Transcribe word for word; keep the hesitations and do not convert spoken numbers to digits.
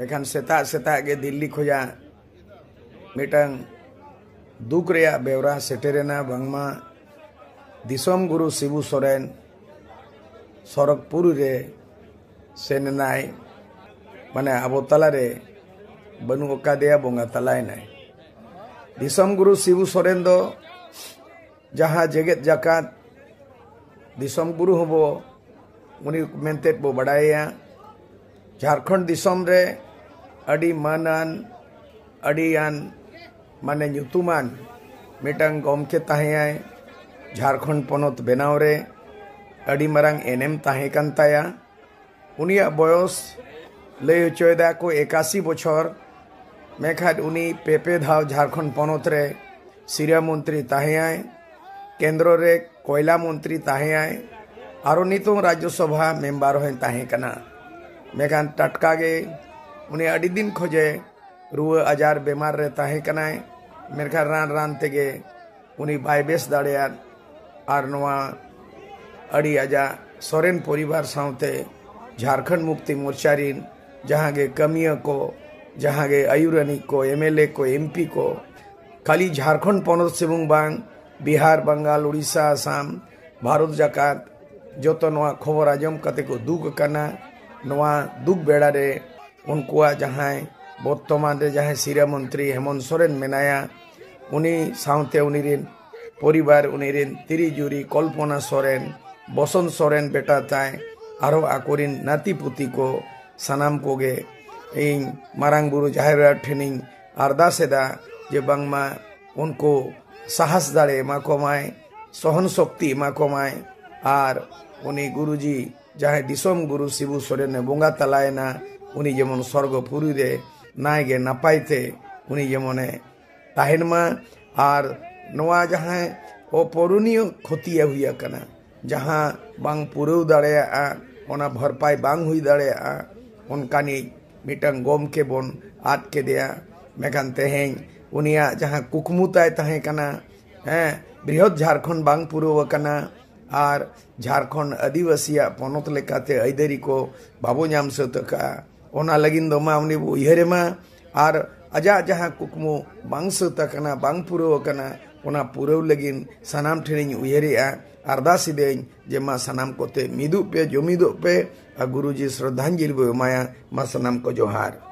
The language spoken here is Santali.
ᱢᱮᱱᱠᱷᱟᱱ ᱥᱮᱛᱟᱜ ᱥᱮᱛᱟᱜ ᱜᱮ ᱫᱤᱞᱞᱤ ᱠᱷᱚᱱᱟᱜ ᱢᱤᱫᱴᱟᱝ ᱫᱩᱠ ᱨᱮᱭᱟᱜ ᱵᱮᱣᱨᱟ ᱥᱮᱴᱮᱨᱮᱱᱟ, ᱵᱟᱝᱢᱟ ᱫᱤᱥᱚᱢ ᱜᱩᱨᱩ ᱥᱤᱵᱩ ᱥᱚᱨᱮᱱ ᱥᱚᱨᱚᱜᱽᱯᱩᱨᱤ ᱨᱮ ᱥᱮᱱ ᱮᱱᱟᱭ, ᱢᱟᱱᱮ ᱟᱵᱚ ᱛᱟᱞᱟᱨᱮ ᱵᱟᱹᱱᱩᱜ ᱟᱠᱟᱫᱮᱭᱟ, ᱵᱚᱸᱜᱟ ᱛᱟᱞᱟᱭᱮᱱᱟᱭ᱾ ᱫᱤᱥᱚᱢ ᱜᱩᱨᱩ ᱥᱤᱵᱩ ᱥᱚᱨᱮᱱ ᱫᱚ ᱡᱟᱦᱟᱸ ᱡᱮᱜᱮᱛ ᱡᱟᱠᱟᱛ ᱫᱤᱥᱚᱢ ᱜᱩᱨᱩ ᱦᱚᱸᱵᱚ ᱩᱱᱤ ᱢᱮᱱᱛᱮ ᱵᱚ ᱵᱟᱰᱟᱭᱮᱭᱟ, ᱡᱷᱟᱲᱠᱷᱚᱸᱰ ᱫᱤᱥᱚᱢ ᱨᱮ ᱟᱹᱰᱤ ᱢᱟᱹᱱᱟᱱ, ᱟᱹᱰᱤᱭᱟᱱ, ᱢᱟᱱᱮ ᱧᱩᱛᱩᱢᱟᱱ ᱢᱤᱫᱴᱟᱝ ᱜᱚᱢᱠᱮ ᱛᱟᱦᱮᱸᱭᱟᱭ᱾ ᱡᱷᱟᱲᱠᱷᱚᱸᱰ ᱯᱚᱱᱚᱛ ᱵᱮᱱᱟᱣ ᱨᱮ ᱟᱹᱰᱤ ᱢᱟᱨᱟᱝ ᱮᱱᱮᱢ ᱛᱟᱦᱮᱸ ᱠᱟᱱ ᱛᱟᱭᱟ᱾ ᱩᱱᱤᱭᱟᱜ ᱵᱚᱭᱚᱥ ᱞᱟᱹᱭ ᱦᱚᱪᱚᱭᱮᱫᱟ ᱠᱚ ᱮᱠᱟᱥᱤ ᱵᱚᱪᱷᱚᱨ, ᱢᱮᱱᱠᱷᱟᱱ ᱩᱱᱤ ᱯᱮ ᱯᱮ ᱫᱷᱟᱣ ᱡᱷᱟᱲᱠᱷᱚᱸᱰ ᱯᱚᱱᱚᱛ ᱨᱮ ᱥᱤᱨᱟᱹ ᱢᱚᱱᱛᱨᱤ ᱛᱟᱦᱮᱸᱭᱟᱭ, ᱠᱮᱱᱫᱨᱚ ᱨᱮ ᱠᱚᱭᱞᱟ ᱢᱚᱱᱛᱨᱤ ᱛᱟᱦᱮᱸᱭᱟᱭ, ᱟᱨᱚ ᱱᱤᱛᱚᱝ ᱨᱟᱡᱽᱡᱚᱥᱚᱵᱷᱟ ᱢᱮᱢᱵᱟᱨ ᱦᱚᱸᱭ ᱛᱟᱦᱮᱸ ᱠᱟᱱᱟ᱾ ᱢᱮᱱᱠᱷᱟᱱ ᱴᱟᱴᱠᱟ ᱜᱮ ᱩᱱᱤ ᱟᱹᱰᱤ ᱫᱤᱱ ᱠᱷᱚᱡᱮ ᱨᱩᱣᱟᱹ ᱟᱡᱟᱨ ᱵᱮᱢᱟᱨ ᱨᱮ ᱛᱟᱦᱮᱸ ᱠᱟᱱᱟᱭ, ᱢᱮᱱᱠᱷᱟᱱ ᱨᱟᱱ ᱨᱟᱱ ᱛᱮᱜᱮ ᱩᱱᱤ ᱵᱟᱭ ᱵᱮᱥ ᱫᱟᱲᱮᱭᱟᱫ᱾ ᱟᱨ ᱱᱚᱣᱟ ᱟᱹᱰᱤ ᱟᱡᱟᱜ ᱥᱚᱨᱮᱱ ᱯᱚᱨᱤᱵᱟᱨ ᱥᱟᱶᱛᱮ ᱡᱷᱟᱲᱠᱷᱚᱸᱰ ᱢᱩᱠᱛᱤ ᱢᱳᱨᱪᱟ ᱨᱤᱱ ᱡᱟᱦᱟᱸ ᱜᱮ ᱠᱟᱹᱢᱤᱭᱟᱹ ᱠᱚ, ᱡᱟᱦᱟᱸ ᱜᱮ ᱟᱹᱭᱩᱨᱟᱹᱱᱤᱡ ᱠᱚ, ᱮᱢ ᱮᱞ ᱮ ᱠᱚ, ᱮᱢ ᱯᱤ ᱠᱚ, ᱠᱷᱟᱹᱞᱤ ᱡᱷᱟᱲᱠᱷᱚᱸᱰ ᱯᱚᱱᱚᱛ ᱥᱩᱢᱩᱝ ᱵᱟᱝ, ᱵᱤᱦᱟᱨ, ᱵᱟᱝᱜᱟᱞ, ᱩᱲᱤᱥᱥᱟ, ᱟᱥᱟᱢ, ᱵᱷᱟᱨᱚᱛ ᱡᱟᱠᱟᱛ ᱡᱚᱛᱚ ᱱᱚᱣᱟ ᱠᱷᱚᱵᱚᱨ ᱟᱸᱡᱚᱢ ᱠᱟᱛᱮ ᱠᱚ ᱫᱩᱠ ᱟᱠᱟᱱᱟ᱾ ᱱᱚᱣᱟ ᱫᱩᱠ ᱵᱮᱲᱟ ᱨᱮ ᱩᱱᱠᱩᱣᱟᱜ ᱡᱟᱦᱟᱸᱭ ᱵᱚᱨᱛᱚᱢᱟᱱ ᱨᱮ ᱡᱟᱦᱟᱸᱭ ᱥᱤᱨᱟᱹ ᱢᱚᱱᱛᱨᱤ ᱦᱮᱢᱚᱱᱛ ᱥᱚᱨᱮᱱ ᱢᱮᱱᱟᱭᱟ, ᱩᱱᱤ ᱥᱟᱶᱛᱮ ᱩᱱᱤ ᱨᱤᱱ ᱯᱚᱨᱤᱵᱟᱨ, ᱩᱱᱤ ᱨᱤᱱ ᱛᱤᱨᱤ ᱡᱩᱨᱤ ᱠᱚᱞᱯᱚᱱᱟ ᱥᱚᱨᱮᱱ, ᱵᱚᱥᱚᱱᱛ ᱥᱚᱨᱮᱱ ᱵᱮᱴᱟ ᱛᱟᱭ, ᱟᱨᱦᱚᱸ ᱟᱠᱚᱨᱤᱱ ᱱᱟᱹᱛᱤ ᱯᱩᱛᱤ ᱠᱚ, ᱥᱟᱱᱟᱢ ᱠᱚᱜᱮ ᱤᱧ ᱢᱟᱨᱟᱝ ᱵᱩᱨᱩ ᱡᱟᱦᱮᱨ ᱟᱭᱳ ᱴᱷᱮᱱᱤᱧ ᱟᱨᱫᱟᱥ ᱮᱫᱟ ᱡᱮ ᱵᱟᱝᱢᱟ ᱩᱱᱠᱩ ᱥᱟᱦᱟᱥ ᱫᱟᱲᱮ ᱮᱢᱟ ᱠᱚᱢᱟᱭ, ᱥᱚᱦᱚᱱ ᱥᱚᱠᱛᱤ ᱮᱢᱟ ᱠᱚᱢᱟᱭ, ᱟᱨ ᱩᱱᱤ ᱜᱩᱨᱩᱡᱤ ᱡᱟᱦᱟᱸᱭ ᱫᱤᱥᱚᱢ ᱜᱩᱨᱩ ᱥᱤᱵᱩ ᱥᱚᱨᱮᱱᱮ ᱵᱚᱸᱜᱟ ᱛᱟᱞᱟᱭᱮᱱᱟ, ᱩᱱᱤ ᱡᱮᱢᱚᱱ ᱥᱚᱨᱜᱚ ᱯᱩᱨᱤ ᱨᱮ ᱱᱟᱭ ᱜᱮ ᱱᱟᱯᱟᱭ ᱛᱮ ᱩᱱᱤ ᱡᱮᱢᱚᱱᱮ ᱛᱟᱦᱮᱱ ᱢᱟ᱾ ᱟᱨ ᱱᱚᱣᱟ ᱡᱟᱦᱟᱸ ᱚᱯᱩᱨᱚᱱᱤᱭᱚ ᱠᱷᱚᱛᱤᱭᱮ ᱦᱩᱭ ᱟᱠᱟᱱᱟ, ᱡᱟᱦᱟᱸ ᱵᱟᱝ ᱯᱩᱨᱟᱹᱣ ᱫᱟᱲᱮᱭᱟᱜᱼᱟ, ᱚᱱᱟ ᱵᱷᱚᱨᱯᱟᱭ ᱵᱟᱝ ᱦᱩᱭ ᱫᱟᱲᱮᱭᱟᱜᱼᱟ, ᱚᱱᱠᱟᱱᱤᱡ ᱢᱤᱫᱴᱟᱝ ᱜᱚᱢᱠᱮ ᱵᱚᱱ ᱟᱫ ᱠᱮᱫᱮᱭᱟ᱾ ᱢᱮᱱᱠᱷᱟᱱ ᱛᱮᱦᱮᱧ ᱩᱱᱤᱭᱟᱜ ᱡᱟᱦᱟᱸ ᱠᱩᱠᱢᱩ ᱛᱟᱭ ᱛᱟᱦᱮᱸ ᱠᱟᱱᱟ, ᱦᱮᱸ, ᱵᱨᱤᱦᱚᱫ ᱡᱷᱟᱲᱠᱷᱚᱸᱰ ᱵᱟᱝ ᱯᱩᱨᱟᱹᱣ ᱟᱠᱟᱱᱟ, ᱟᱨ ᱡᱷᱟᱲᱠᱷᱚᱸᱰ ᱟᱹᱫᱤᱵᱟᱹᱥᱤᱭᱟᱜ ᱯᱚᱱᱚᱛ ᱞᱮᱠᱟᱛᱮ ᱟᱹᱭᱫᱟᱹᱨᱤ ᱠᱚ ᱵᱟᱵᱚ ᱧᱟᱢ ᱥᱟᱹᱛ ᱟᱠᱟᱫᱼᱟ᱾ ᱚᱱᱟ ᱞᱟᱹᱜᱤᱫ ᱫᱚ ᱢᱟ ᱩᱱᱤ ᱵᱚ ᱩᱭᱦᱟᱹᱨᱮ ᱢᱟ, ᱟᱨ ᱟᱡᱟᱜ ᱡᱟᱦᱟᱸ ᱠᱩᱠᱢᱩ ᱵᱟᱝ ᱥᱟᱹᱛ ᱟᱠᱟᱱᱟ, ᱵᱟᱝ ᱯᱩᱨᱟᱹᱣ ᱟᱠᱟᱱᱟ, ᱚᱱᱟ ᱯᱩᱨᱟᱹᱣ ᱞᱟᱹᱜᱤᱫ ᱥᱟᱱᱟᱢ ᱴᱷᱮᱱᱤᱧ ᱩᱭᱦᱟᱹᱨᱮᱜᱼᱟ, ᱟᱨᱫᱟᱥ ᱮᱫᱟᱹᱧ ᱡᱮ ᱢᱟ ᱥᱟᱱᱟᱢ ᱠᱚᱛᱮ ᱢᱤᱫᱚᱜ ᱯᱮ, ᱡᱩᱢᱤᱫᱚᱜ ᱯᱮ, ᱟᱨ ᱜᱩᱨᱩᱡᱤ ᱥᱨᱚᱫᱷᱟᱧᱡᱚᱞᱤ ᱵᱚ ᱮᱢᱟᱭᱟ᱾ ᱢᱟ ᱥᱟᱱᱟᱢ ᱠᱚ ᱡᱚᱦᱟᱨ᱾